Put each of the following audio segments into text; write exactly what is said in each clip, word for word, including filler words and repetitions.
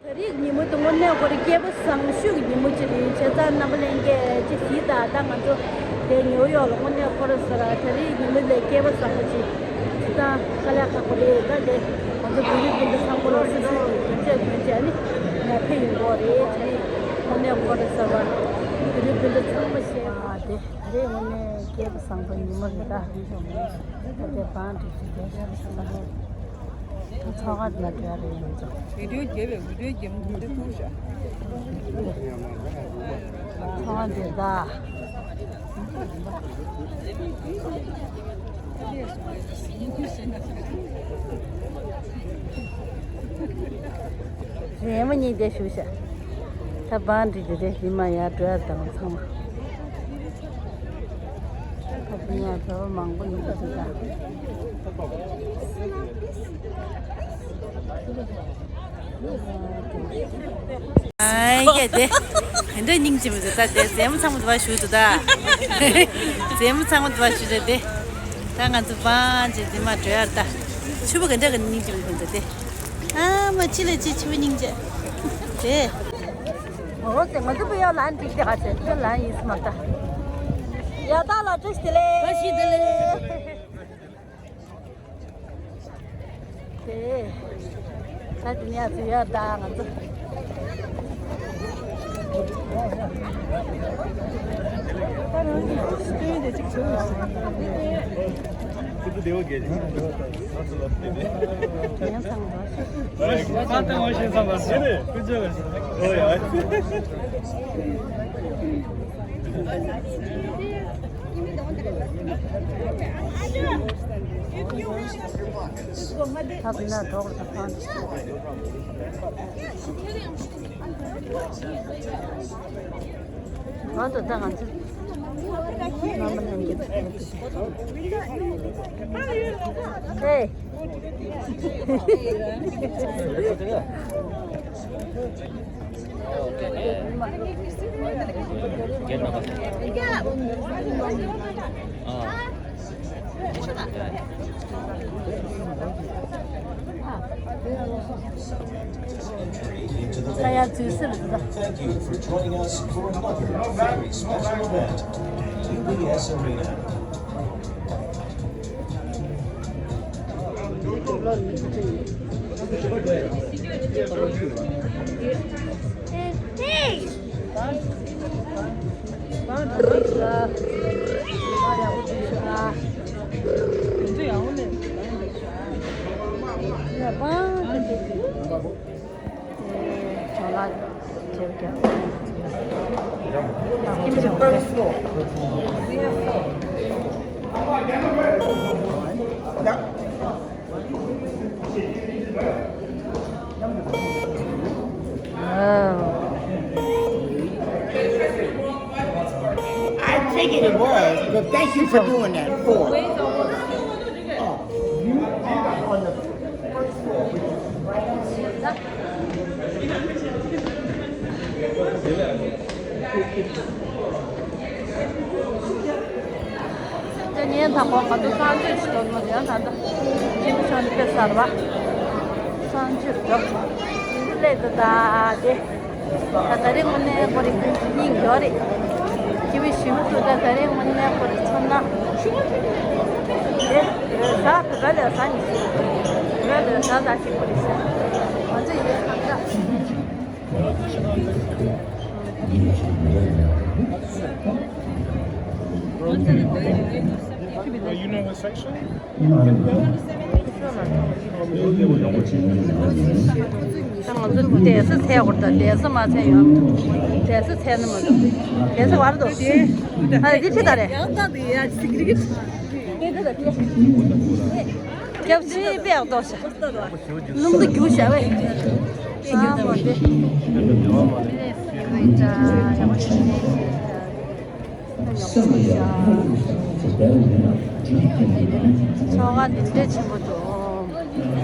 ད་རེས་ཉིན་མོ་དེ་དངོས་གནས་ཁོ་རང་སྐལ་པ་བཟང་ཤོས་ཀྱི་ཉིན་མོ་ཅིག་རེད། བྱས་ཙང་རྣམ་པ་ལྷན་རྒྱས་ཅིག་གཟིགས་དང་། ད་ང་ཚོ་དེ་ནིའུ་ཡོག་ལ་དངོས་གནས་ཁོ་རང་ཟེར་ད་རེས་ཉིན་མོ་ལས་སྐལ་པ་བཟང་པོ་ཅིག་ཅིག་ད་དཀའ་ལས་ཁག་པོ་རེད། ད་དེ་ང་ཚོ་བོད་རིགས་སྤུན་ཟླ་ཚང་མ་ལ་སོ་སོ་གི་གྱོན་ཆས་གྱོན་བྱས་ནི་ང་ཕེབས་ཡོང་གི་རེད། དེ་ནི་དངོས་གནས་ཁོ་རང་ཟེར་བ་བོད་རིགས་སྤུན་ཟླ་ཚང་མ་བྱས་ཨ་དེ། དེ་རིང་དངོས་གནས་སྐལ་པ་བཟང་པོའི་ཉིན་མོ་རེད་ད། ད་ལྟའི་བང་སྒྲིག་ཅིག་རྒྱག་ཤར་སོང་ད། ཚོགས་ཁང་འདི་ལ་འགྲོ་ཡ་རེད་ང་ཚོ། བི་ཌིའོ་རྒྱབ་པའི་བི་ཌིའོ་རྒྱབ་མི་འདི་ཐུག་ཤག་ཚོགས་ཁང་འདི་ད། རེས་མོ་གཉིས་དེ་བཞུགས་ཤག་ད་བང་སྒྲིག་དེ་རེད། ཉི་མ་ཡར་འགྲོ་ཡ་དང་ཚང་མ། ད་དེ་ཡང་བོད་པ་མང་པོ་ཡིན་པ་ཞིག་ད། ཨ་ཡ་དེ། ག་འདྲ་སྙིང་རྗེ་མོ་འདུག་ད་དེ་མཛེས་མོ་ཚང་མ་འདུག་པ་བཞུགས་འདུག་ད། མཛེས་མོ་ཚང་མ་འདུག་པ་བཞུགས་རེད་དེ། ད་ང་ཚོ་བང་སྒྲིག་ཉི་མ་འགྲོ་ཡ་ད། ཕྱུ་པ་ག་འདྲ་ག་སྙིང་རྗེ་མོ་འདུག་དེ། ཨ་མ་ཅི་ལ་ཅི་ཕྱུ་པ་སྙིང་རྗེ། དེ། འོ་ཙེ་ང་ཚོ་བུ་ཡ་ལན་འགྲིག་དེ་ག་ཚེ་དེ་ལན་ཡིན་སི་མ་ད། ཡ་ད་ལ་བཀྲ་ཤིས་བདེ་ལེགས། བཀྲ་ཤིས་བདེ་ལེགས། དེ། ད་དེ་ནས་ཚུར་ཡར་ད་ང་ཚོ། ཐབ་ན་གྲོགས་དང་ཕང་། ང་ཚོ་ད་ང་ཚོ་མ་མ་ལྷན་རྒྱས། ཧེ། Thank you for joining us for another very special event at U B S Arena. I figured it was, but thank you for doing that for us. Oh, you are on the first floor, which is right on the དེ་ཉིན་དང་པོ་ང་ཚོ་གསང་སྤྱོད་ཅིག་གཏོང་གི་ཡོད། ད་ལྟ་སྤྱི་བོ་ཆུང་དུ་ཕེབས་ཚར་བ། གསང་སྤྱོད་འགྲོ། སླེབས་འདུག་ད་དེ། ད་ད་རེས་དངོས་གནས་ཁོ་རང་སྙིང་རྗེ་རེད། སྐྱིད་པོ་ཞེ་པོ་འདུག་ད་ད་རེས་དངོས་གནས་ཁོ་རང་ཚོར་སྣང་། དེ་རེད་ཟ། བོད་པ་ལས་ཟ་ནི་ཞིག་བོད་པ་ལས་ཟ་ཟ་ཞིག་ཁོ་རེད་ཟེར། ང་ཚོ་ཡིན་ནའི་ཁམས་བཟང་། You know her section? ད་ང་ཚོ་བསྡད་ས་འཚོལ་དགོས་རེད། ད་བསྡད་ས་མ་འཚོལ་ཡོང་། བསྡད་ས་འཚོལ་ནི་མ་འདུག་བསྡད་ས་བར་དུ། ཨ་འདི་ཁྲིད་ད་རེད། སྐྱབས་ཆེ་པས་ལྟོས་ཤག་སྣུམ་དུ་རྒྱུག་བྱ་བས། ཨ་མོ་དེ། ཚོགས་ཁང་འདི་འདྲ་ཆེན་པོ་འདུག་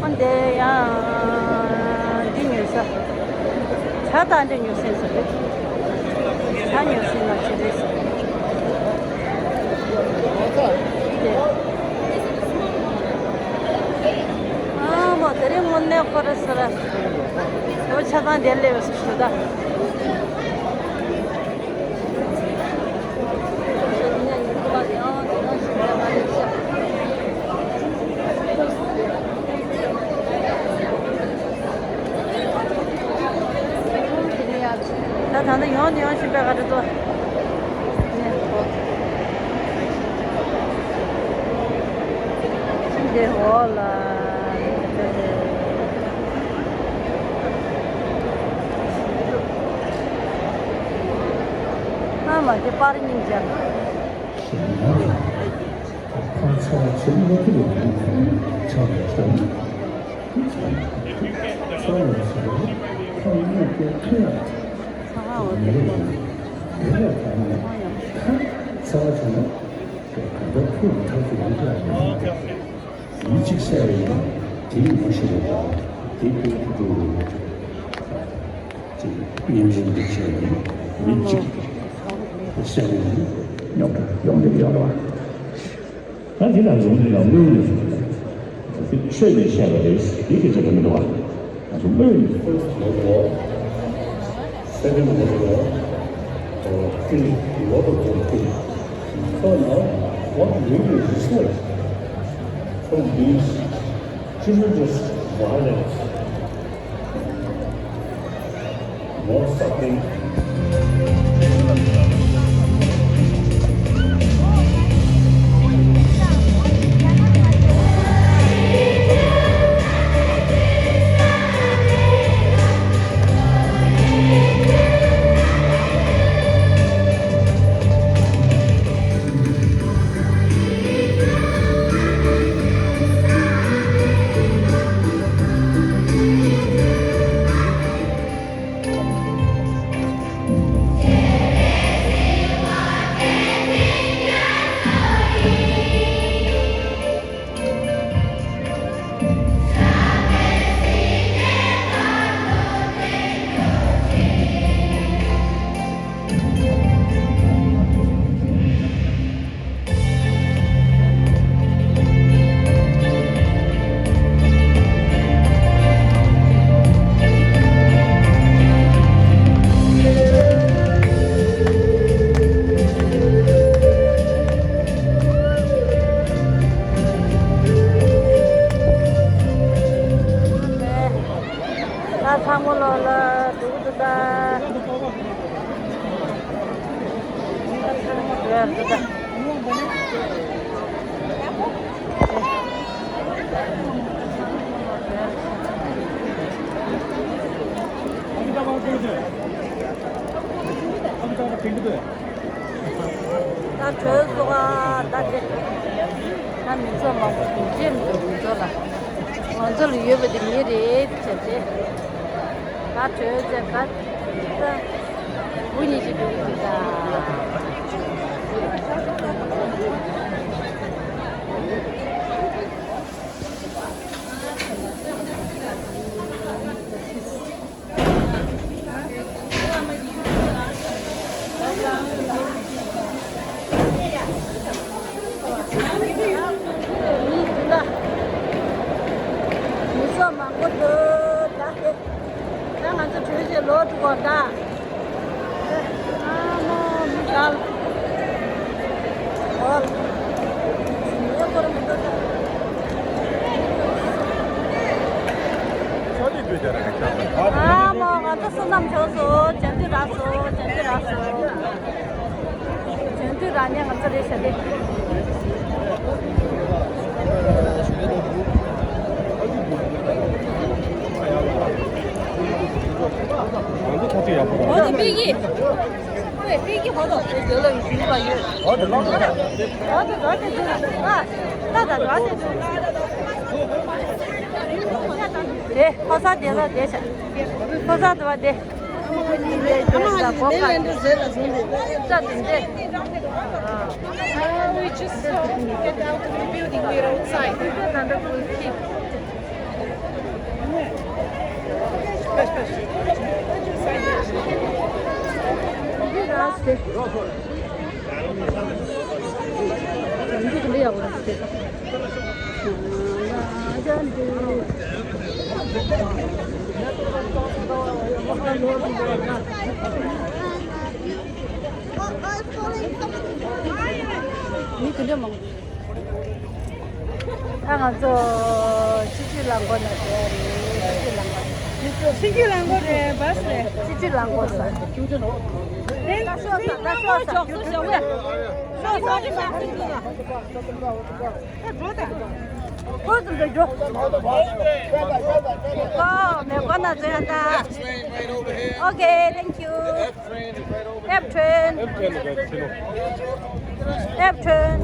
ཨ་འདི་ཡང་འདི་ཉོ་ས། ཇ་དང་འདི་ཉོ་ས་ཟེར་རེད། ཇ་ཉོ་ས་ན་ཆེ་རེད་ཟེར། ཨ་མོ་དེ་རིང་དངོས་གནས། ཁོ་ར་སོ་ར། ཨོ་ཆ་ཚང་དེར་སླེབས་པ་སུ་ཞུ་ད། ད་ད་ལྟ་ཡོང་དུ་ཡོང་བཞིན་པའི་ག་རེ་འདུག་འདི་འོག་ལ། ཨ་མ་དེ་པར་སྙིང་རྗེ། ཁོང་ཚོ་ཚོ་མི་ཁུལ་ལ་ཁོང་ཚོ་ཆགས་པའི་ཚོ་ཚོ་ལ་སོགས་ཁོང་གཉིས་ཀྱི་ཁུལ་ལ་མི་རེ་ཡིན་དེ་ལས་ཀྱང་ཁ་ཚ་བ་བྱུང་ན་གང་ལྟར་ཁུལ་ཐག་གཅོད་ཡོང་གི་ཡོད་མི་གཅིག་བསད་པ་ཡིན་ན་དེའི་ངོ་ཤེས་རེད་དང་དེ་ཁུལ་དུ་འགྲོ་དགོས་ཡོད། ཅིག་བརྙན་འཕྲིན་འདི་བྱས་ནས་མི་གཅིག་བསད་ནས་རྙོག་དྲ་ཡོང་གི་ཡོད་རེད་བ། ད་འདི་ལ་ཡོང་འདི་ལ་དངོས་ནས་ཆོས་ནས་བཤད་པ་རེད། འདི་གི་ཆེད་དུ་མི་འདུག་བ། ང་ཚོ་དངོས་ནས། First World War, Second World War, uh, finished a lot of those things. So now, what we will research from these tremendous violence, more suffering. ད་ཚང་མ་ལོག་ལ་འགྲོ་གི་འདུག་ད། ད་ཚང་མ་འགྲོ་ཡ་འདུག་ད། ད་གྲོས་ཚོགས་ད་དེ། ད་མི་ཚོགས་མང་པོ་འདུག་ཅེས་མི་འདུག་མི་ཚོགས་ལ། ང་ཚོ་ལ་ཡོད་པ་དེ་མི་རེད་བྱས་ཏེ། ད་གྲོས་ཚོགས་ད་ད་འུ་གཉིས་ཀྱི་འདུག་གི་འདུག་ད། མི་ཚོགས་མང་པོ་འདུག་ད་དེ། ད་ང་ཚོ་གྲོས་ཆོད་ལོག་འགྲོ་དགོས་ད། ཨ་མ་མི་དགའ་ལ། འོ་ལ། མི་སྐོར་མི་འགྲོ་ད། ཨ་མ་ང་ཚོ་བསོད་ནམས་བྱུང་སོང་། བྱ་འདུས་རག་སོང་། བྱ་འདུས་རག་སོང་། བྱ་འདུས་རག་ཉེ་ང་ཚོ་རེད་བྱ་འདི། འོ་དེ་པི་ཀི། ཨོའི་པི་ཀི་ཧོ་དོ། དེ་ལ་ཡོད་ཞུ་བ་ཡོད། འོ་དེ་ལོག་ད། འོ་དེ་རོ་དེ་ཚོ་ལ། ཨ་ད་ད་རོ་དེ་ཚོ་ལ། དེ་ཕོ་གསར་དེ་ལ་དེ་བྱ། ཕོ་གསར་དེ་བ་དེ། ཨ་མ་ཧ་ལས་འདྲ་ཟེར་ལ་ཟུང་དེ། ད་དེ་འདྲས། Uh, we just saw him get out of the building. We're outside. མི་དེ་འདྲ་མང་། ད་ང་ཚོ་ཆུ་བཞི་རླངས་འཁོར་ནང་བསྡད་རེད། ཆུ་བཞི་རླངས་འཁོར། ཆུ་བཞི་རླངས་འཁོར་རེད། བཱས་རེད། ཆུ་བཞི་རླངས་འཁོར་ཟེར། ད་ཤོག་ས། ད་ཤོག་ས། ཤོག་ས། ཤོག་ས། ཨོ་ཙམ་དུ་འགྲོ། ཨོ་མེ་གོ་ན་ཚོ་ཡང་ད། Okay, thank you. F train. F train.